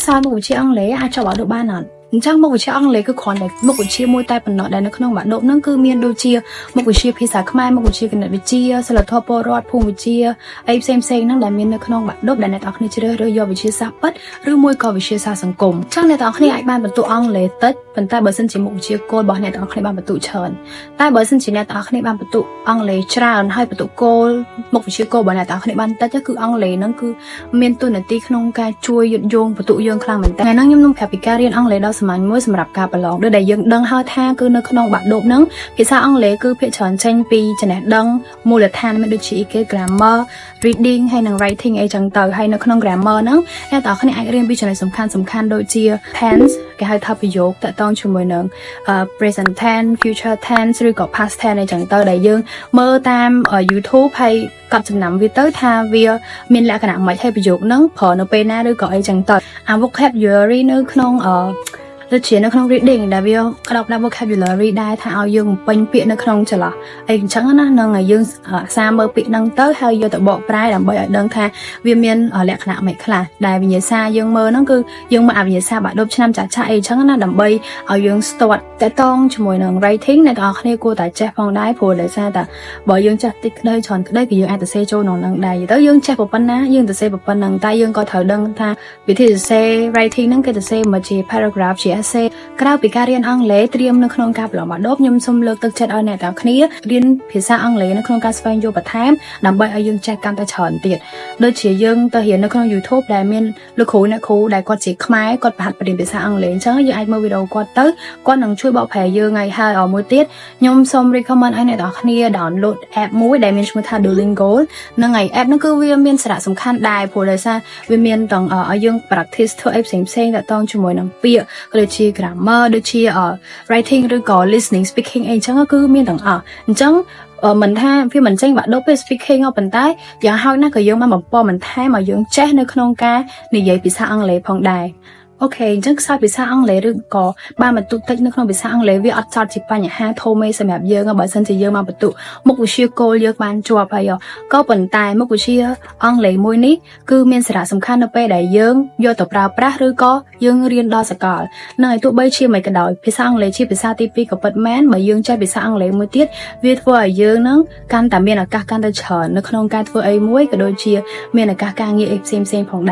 ខ្សោយមុខវិជ្ជាអង់គ្លេសអាចជាប់បាក់ឌុបបានអត់អញ្ចឹងមុខវិជ្ជាអង់គ្លេសគឺគ្រាន់តែមុខវិជ្ជាមួយតែប៉ុណ្ណោះដែលនៅក្នុងបាក់ឌុបហ្នឹងគឺមានដូចជាមុខវិជ្ជាភាសាខ្មែរមុខវិជ្ជាគណិតវិទ្យាសិលធម៌ពលរដ្ឋភូមិវិទ្យាអីផ្សេងផ្សេងហ្នឹងដែលមាននៅក្នុងបាក់ឌុបដែលអ្នកទាំងអស់គ្នាជ្រើសរើសយកវិទ្យាសាស្ត្រពិតឬមួយក៏វិទ្យាសាស្ត្រសង្គមអញ្ចឹងអ្នកទាំងអស់គ្នាអាចបានពិន្ទុអង់គ្លេសតិចប៉ុន្តែបើសិនជាមុខវិជ្ជាគោលរបស់អ្នកទាំងអស់គ្នាបានពិន្ទុច្រើនតែបើសិនជាអ្នកទាំងអស់គ្នាបានពិន្ទុអង់គ្លេសច្រើនហើយពិន្ទុគោលមុខវិជ្ជាគោលរបស់អ្នកទាំងអស់គ្នាបានតិចគឺអង់គ្លេសហ្នឹងគឺមានតួនាទីក្នុងការជួយយឹតយោងពិន្ទុយើងខ្លាំងមែនតើថ្ងៃហ្នឹងខ្ញុំនឹងប្រាប់ពីការរៀនអង់គ្លេសដ៏សាមញ្ញមួយសម្រាប់ការប្រឡងដូចដែលយើងដឹងហើយថាគឺនៅក្នុងបាក់ឌុបហ្នឹងភាសាអង់គ្លេសគឺភាគច្រើនចេញពីចំណេះដឹងមូលដ្ឋានមានដូចជាគេ grammar, reading ហើយនិង writing អីចឹងទៅហើយនៅក្នុង grammar ហ្នឹងអ្នកទាំងអស់គ្នាអាចរៀនពីចំណុចសំខាន់សំខាន់ដូចជា tense គេហៅថាប្រយោគតាក់ទងជាមួយនឹង present tense, future tense ឬក៏ past tense អីចឹងទៅដែលយើងមើលតាម YouTube ហើយកត់ចំណាំវាទៅថាវាមានលក្ខណៈម៉េចហើយប្រយោគហ្នឹងប្រើនៅពេលណាឬក៏អីចឹងទៅអា vocabulary នៅក្នុងអឺដូចជានៅក្នុង reading ដែលវាក្តោបក្តាប់ vocabulary ដែរថាឲ្យយើងបំពេញពាក្យនៅក្នុងចន្លោះអីអញ្ចឹងណានឹងឲ្យយើងអាសាមើលពាក្យហ្នឹងទៅហើយយកទៅបកប្រែដើម្បីឲ្យដឹងថាវាមានលក្ខណៈម៉េចខ្លះដែលវិញ្ញាសាយើងមើលហ្នឹងគឺយើងមើលអាវិញ្ញាសាបាក់ឌុបឆ្នាំចាស់ចាស់អីអញ្ចឹងណាដើម្បីឲ្យយើងស្ទាត់តតងជាមួយនឹង writing អ្នកទាំងអស់គ្នាគួរតែចេះផងដែរព្រោះដោយសារតែបើយើងចេះតិចក្តីច្រើនក្តីក៏យើងអាចទៅសេចូលក្នុងហ្នឹងដែរទៅយើងចេះប៉ុណ្ណាយើងទៅសេប៉ុណ្ណឹងតែយើងក៏ត្រូវដឹងថាវិធីសរសេរ writing ហ្នឹងគេទៅសេមកជា paragraph ជា essay ក្រៅពីការរៀនអង់គ្លេសត្រៀមនៅក្នុងការប្រឡងបាក់ឌុបខ្ញុំសូមលើកទឹកចិត្តឲ្យអ្នកទាំងគ្នារៀនភាសាអង់គ្លេសនៅក្នុងការស្វែងយល់បន្ថែមដើម្បីឲ្យយើងចេះកាន់តែច្រើនទៀតដូចជាយើងទៅរៀននៅក្នុង YouTube ដែលមានលោកគ្រូអ្នកគ្រូដែលគាត់ជាខ្មែរគាត់ប្រហាត់បរៀនភាសាអង់គ្លេសអញ្ចឹងយើងអាចមើលវីដេអូគាត់ទៅគាត់នឹងជួយបកប្រែយើងឲ្យហើយអមួយទៀតខ្ញុំសូម recommend ឲ្យអ្នកទាំងគ្នា download app មួយដែលមានឈ្មោះថា Duolingo ហ្នឹងហើយ app ហ្នឹងគឺវាមានសារៈសំខាន់ដែរព្រោះដោយសារវាមានទាំងឲ្យយើង practice ធ្វើអីផ្សេងផ្សេងៗតាក់ទងជាមួយនឹងពាក្យក៏ដូចជា grammar ដូចជា writing ឬក៏ listening, speaking អីចឹងគឺមានទាំងអស់អញ្ចឹងមិនថាវាមិនចេញបាក់ឌុបទេ speaking ប៉ុន្តែយ៉ាងហោចណាស់ក៏យើងបានបំពន់បន្ថែមឲ្យយើងចេះនៅក្នុងការនិយាយភាសាអង់គ្លេសផងដែរ okay អញ្ចឹងខ្សោយភាសាអង់គ្លេសឬក៏បានពិន្ទុតិចនៅក្នុងភាសាអង់គ្លេសវាអត់ចោតជាបញ្ហាធំទេសម្រាប់យើងបើសិនជាយើងបានពិន្ទុមុខវិជ្ជាគោលយើងបានជាប់ហើយក៏ប៉ុន្តែមុខវិជ្ជាអង់គ្លេសមួយនេះគឺមានសារៈសំខាន់នៅពេលដែលយើងយកទៅប្រើប្រាស់ឬក៏យើងរៀនដល់សកលនឹងឲ្យទោះបីជាមិនក៏ដោយភាសាអង់គ្លេសជាភាសាទី2ក៏ពិតមែនបើយើងចេះភាសាអង់គ្លេសមួយទៀតវាធ្វើឲ្យយើងនឹងកាន់តែមានឱកាសកាន់តែច្រើននៅក្នុងការធ្វើអីមួយក៏ដូចជាមានឱកាសការងារអីផ្សេងៗផងដែរ។